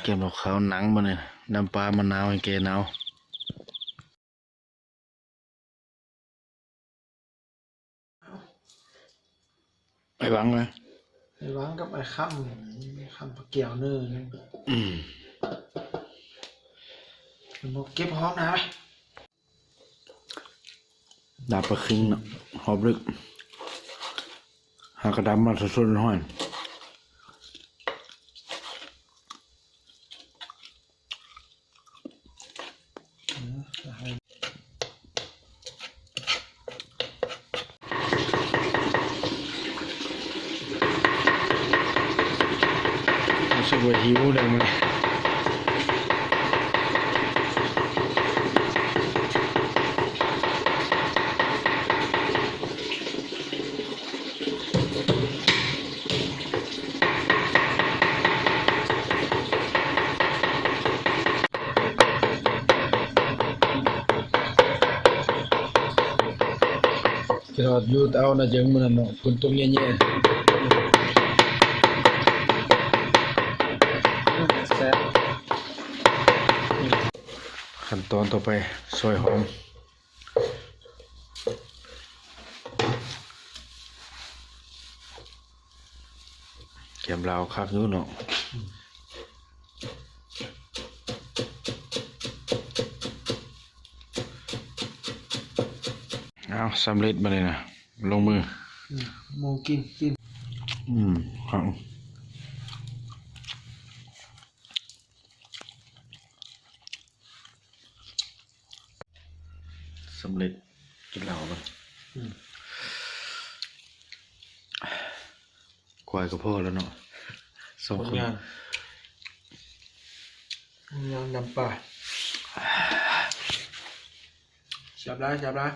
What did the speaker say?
ແກມເອົາເຂົ້າໜັງ ບາດນີ້ ນ້ຳປາມະນາວໃຫ້ແກ້ໜາວ. ໄອ້ຫວັງນະ ໄອ້ຫວັງກັບໄອ້ຄຳ ໄອ້ຄຳປາກແກ້ວເນີ ອືມ ເກັບຫອມນະ. ດາບປາຄິງເນາະ ຮອບເລິກ ຫາກະດຳມາສົດໆຮ້ອນໆ. ຮູ້ສຶກວ່າຫິວແລ້ວມື້ນີ້. ຈະລອດຢູ່ເຕົານະ ຈັ່ງມື້ນັ້ນເນາະ ຝົນຕົກແຍ່ໆ. ແຊບ. ຂັ້ນຕອນຕໍ່ໄປ ຊອຍຫອມ. ແກມລາວຄັກຢູ່ເນາະ. ອ້າວ ສຳເລັດບາດນີ້ນະ ລົງມື. ອືມ ໝູກິນ ກິນ. ອືມ ຄັກ. ສຳເລັດກິນເຫຼົ້າມັນ. ອືມ ກວາຍກໍພໍແລ້ວເນາະ ສອງຄົນ. ຍາມນຳປາ ແຊບຫຼາຍ ແຊບຫຼາຍ.